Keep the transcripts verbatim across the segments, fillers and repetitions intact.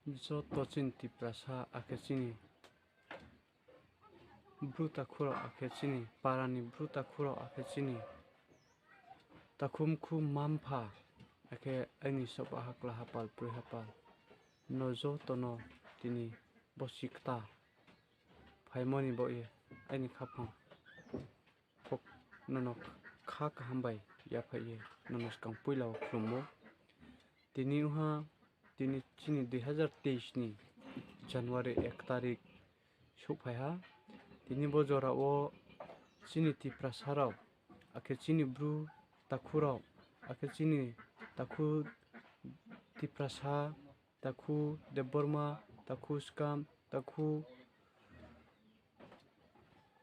Joto chini Tiprasa akhe chini bru takhu rao akhe chini para ni bru takhu rao akhe chini takhu mkhu mma-mpha akhe aini soba hakla hapal proi hapal no joto no tini bosi kta phaimo ni baoh ye aini khaphang pho nono kha kaham bai yaphaih ye nono skang poila wo khlummo. Tini ongha, tini chini dui hazar teis ni January ek tarik souhphai ha. Tini bo jora wo chini Tiprasa rao, akhe chini bru takhu rao, akhe chini takhu Tiprasa, takhu Debbarma, takhu Skam, takhu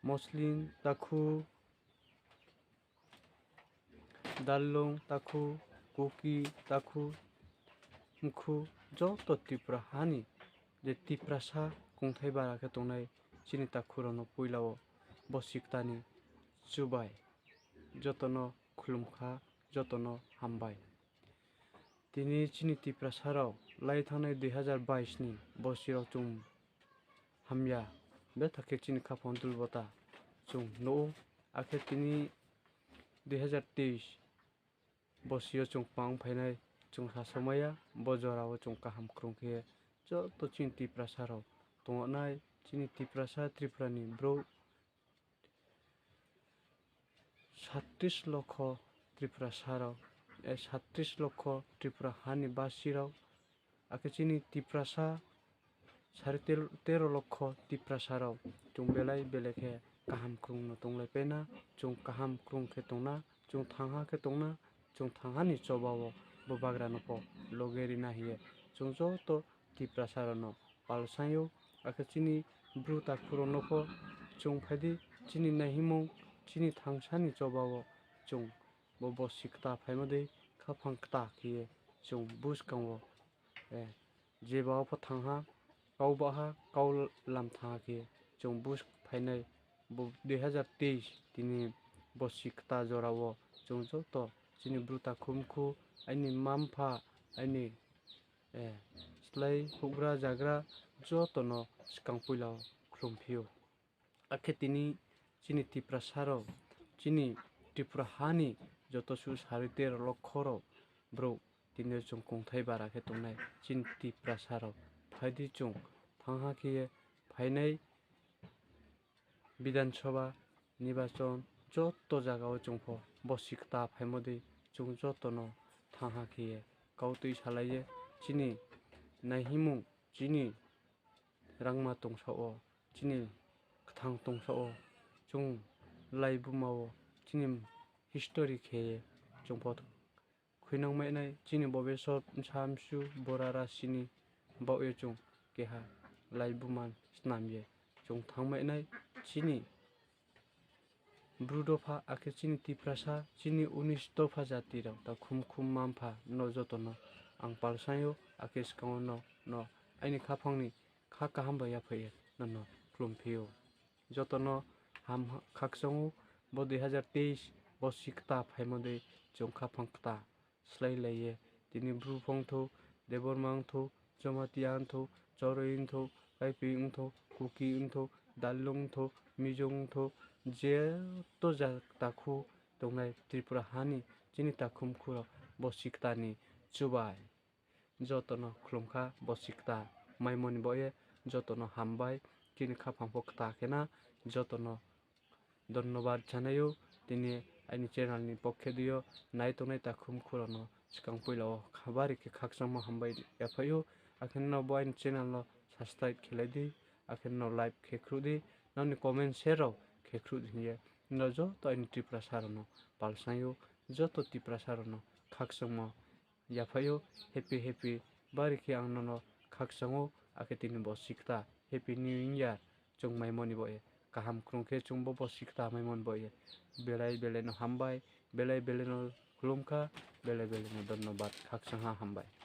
Moslin, takhu Darlong, takhu Kuki, takhu mkhu, joto Tripura ha ni je Tiprasa kongthai bara khe tongnai chini takhu rao no poila wo bosi kta ni chubai joto no khlum kha, joto no hambai. Tini chini Tiprasa rao lai thanngnai dui hazar bais ni bosi rao chung hamya, betha khe chini khaphang dulbota chung nuh ou, akhe tini dui hazar teis bosi yo chung kma ongphainai chung sasaomai ya, bo jora wo chung kaham krung khe joto chini Tiprasa rao tongnai, chini Tiprasa Tripura ni brouh satris lokho Tiprasa rao, satris lokho Tripura ha ni basi rao, akhe chini Tiprasa sare tero lokho Tiprasa rao chung belai belai khe kaham krung no tonglaipai na, chung kaham krung khe tong na, chung thangha khe tong na, chung thangha ni choba wo bo bagra no pho loge ri na hing ye chung joto Tiprasa rao no palsaing ou, akhe chini bru takhu rao no pho chung phai di, chini naihingmung, chini thangsa ni choba wo chung bo bosi kta phaimo dei khaphang kta khe ye chung buskang wo jeba wo pho thangha, kau baha, kau lam thangha khe chung bus phainai bo dui hazar teis tini bosi kta jora wo chung joto chini bru takhu mkhu, aini mma-mpha, aini slái houhgra jagra joto no skang poila wo khlum phi ou. Akhe tini chini Tiprasa rao, chini Tripura ha ni joto suh sare tero lokho rao brouh tini yo chung kongthai bara khe tongnai chini Tiprasa rao, phai di chung thangha khe ye phainai Bidhan Sabha nirbachon joto zaga wo chung pho bosi kta phaimo dei chung joto no thangha khe ye kautui salai ye chini naihingmung, chini rangma tongsaoh wo, chini kthang tongsaoh wo, chung laibuma wo chini history khe ye chung pho khuinangmai nai, chini bobeso bsa msu bora rasi ni baoh ye chung keha laibuma snam ye chung thanngmai nai, chini bru dopha akhe chini Tiprasa, chini unis dopha jati rao, takhu mkhu mma-mpha no joto no ang palsaing ou, akhe skang wo no, no aini khaphang ni kha kaham bai yaphaih ye nono khlum phi ou. Joto no ham khakchang ou, bo dui hazar teis bosi kta phaimo dei chung khaphang kta sláilai ye, tini bru pho ongthou, Debbarma ongthou, Jamatia ongthou, Choroi ongthou, Kaiping ongthou, Kuki ongthou, Darlong ongthou, Mijong ongthou, joto ja takhu tongnai Tripura ha ni chini takhu mkhu rao bosi kta ni chubai joto no khlum kha bosi kta maimo ni baoh ye, joto no hambai, chini khaphang pho kta khe na, joto no dhonnobad sanai ou, tini aini channel ni pokhe dei yo nai tongnai takhu mkhu rao no skang poila wo bari khe khakchangmo hambai yaphaih ou, akhe no bo aini channel no subscribe khe lai di, akhe no like khe khruh di, nrao ni comment share rao khe khruh di hing ye, nrao joto aini Tiprasa rao no palsaing ou, joto Tiprasa rao no khakchangmo yaphaih ou, happy happy, bari khe ang nono khakchang ou, akhe tini bosi kta, happy new year, chung maimo ni baoh ye, kaham krung khe chung bo bosi kta maimo ni baoh ye, belai belai no hambai, belai belai no khlum kha, belai belai no dhonnobad, khakchang ha, hambai.